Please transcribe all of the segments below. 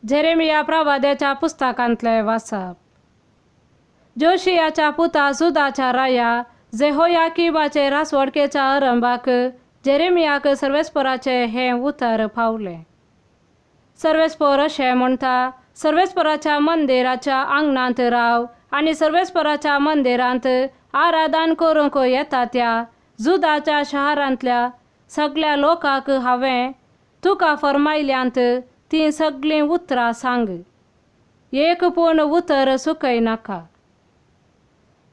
Jeremiah प्रवाद्याच्या पुस्तकांतलें वाचप. जोशियाच्या पुता जुदाच्या राया जेहोयाकिमाचे रासवडकेच्या आरंभाक जेरेमियाक सर्वेस्पराचें हें उतर पावलें. सर्वेस्पर अशें म्हणटा, सर्वेस्पराच्या मंदिराच्या आंगणांत राव आनी सर्वेस्पराच्या मंदिरांत आराधन करूंक येता त्या जुदाच्या शहरांतल्या सगल्या लोकांक हांवें तुका फर्मायल्यांत तीं सगळीं उतरां सांग. एक पूण उतर चुकयनाका.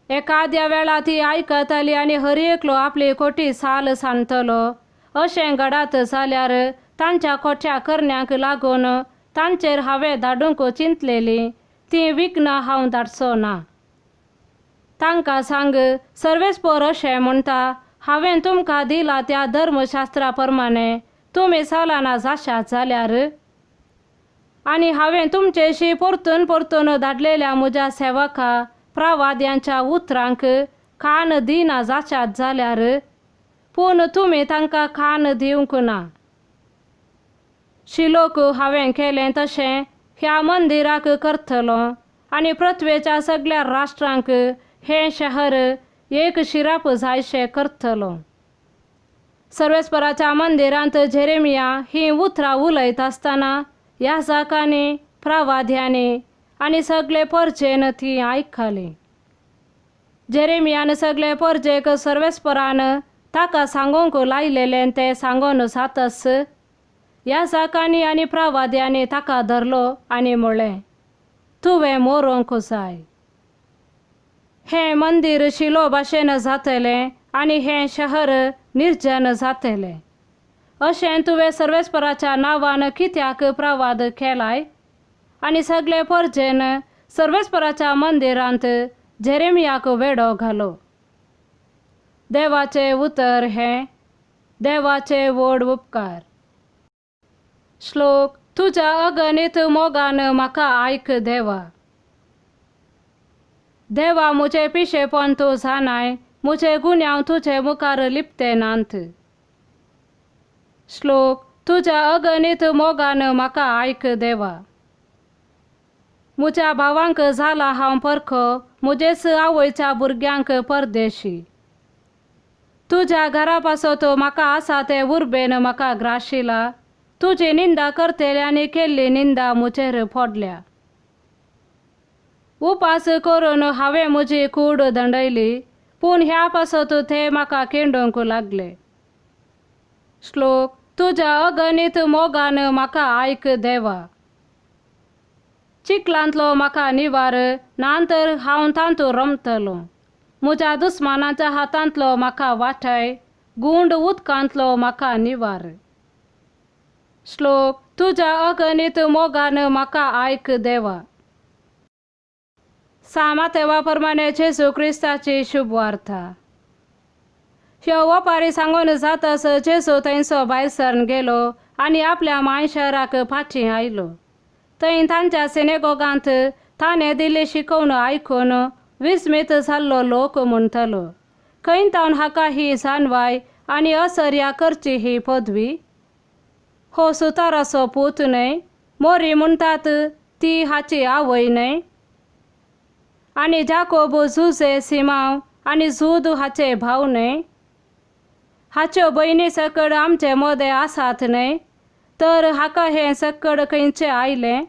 एकाद्या वेळा ती आयकताली आनी हर एकलो आपली खोटी साल सांगतलो. अशें घडत जाल्यार तांच्या खोट्या करण्यांक लागून तांचेर हांवें धाडूंक चिंतलेलीं तीं विघ्नां हांव धाडचो ना. तांकां सांग, सर्वेस्पर अशें म्हणटा, हांवें तुमकां दिला त्या धर्मशास्त्रा प्रमाणें तुमी चलना जाशात जाल्यार आनी हांवें तुमचेशी परतून परतून धाडलेल्या म्हज्या सेवका प्रवाद्यांच्या उतरांक कान दिना जाशात जाल्यार, पूण तुमी तांकां कान दिवंक ना. शिलोक हांवें केलें तशें ह्या मंदिराक करतलो आनी पृथ्वेच्या सगल्या राष्ट्रांक हें शहर एक शिराप जायशें करतलो. सर्वेस्पराच्या मंदिरांत जेरेमिया हीं उतरां उलयत आसतना याजकांनी, प्रवाद्यांनी आनी सगळे परजेन तीं आयकलीं. जेरेमियान सगळे परजेक सर्वेस्परान ताका सांगूंक लायलेलें तें सांगून जातच याजकांनी आनी प्रवाद्यांनी ताका धरलो आनी म्हणलें, तुवें मरोंक जाय. हें मंदीर शिलो भाशेन जातलें आनी हें शहर निर्जन जातलें. अशें तुवें सर्वेस्पराच्या नांवान कित्याक प्रवाद केलाय? आनी सगळे परजेन सर्वेस्पराच्या मंदिरांत जेरेमियाक वेडो घालो. देवाचें उतर हें देवाचे व्हड उपकार. श्लोक. तुज्या अगणीत मोगान म्हाका आयक देवा. देवा, म्हजें पिशेपण तूं जाणाय, म्हजे गुन्यांव तुजे मुखार लिपते नात. श्लोक. तुज्या अगणीत मोगान म्हाका आयक देवा. म्हज्या भावांक जाला हांव परखो, म्हजेच आवयच्या भुरग्यांक परदेशी. तुज्या घरा पासत म्हाका आसा ते उर्बेन म्हाका ग्राशिला. तुजी निंदा करतल्यांनी केल्ली निंदा म्हजेर पडल्या. उपास करून हांवें म्हजी कूड दंडयली, पूण ह्या पासत ते म्हाका केंडूंक लागले. श्लोक. तुज्या अगणीत मोगान म्हाका आयक देवा. चिखलांतलो म्हाका निवार, ना तर हांव तातूंत रमतलो. म्हज्या दुस्मानाच्या हातांतलो म्हाका वाटय, गुंड उदकांतलो म्हाका निवार. श्लोक. तुज्या अगणीत मोगान म्हाका आयक देवा. सामातेवा प्रमाणे जेजू क्रिस्ताची शुभवार्ता. ह्यो ओपारी सांगून जातच जेजू थंयचो भायर सरन गेलो आनी आपल्या माय शहराक फाटीं आयलो. थंय तांच्या सिनेगोगांत ताणें दिल्ली शिकवण आयकून विस्मीत जाल्लो लोक म्हणटलो, खंय तावन हाका ही जाणवाय आनी असर्या करची ही पदवी? हो सुताराचो पूत न्हय? मोरी म्हणटात ती हाची आवय न्हय? आनी जाकोब, जुजे, सिमांव आनी जूद हाचे भाव न्हय? हाच्यो भयणी सकड आमचे मोदे आसात न्हय? तर हाका हें सकड खंयचें आयलें?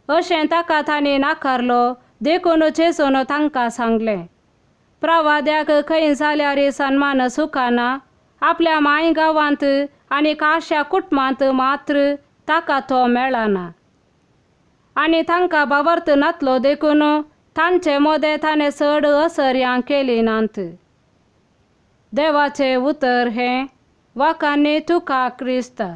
अशें ताका तांणी नाकारलो. देखून जेजून तांकां सांगलें, प्रवाद्याक खंय जाल्यार सन्मान सुखाना, आपल्या माय गांवांत आनी काश्या कुटुंबांत मात्र ताका तो मेळना. आनी तांकां भावार्थ नातलो देखून तांचे मोदें ताणें चड असर्यां केली नात. देवाचें उतर हें. वाखाणी तुका क्रिस्ता.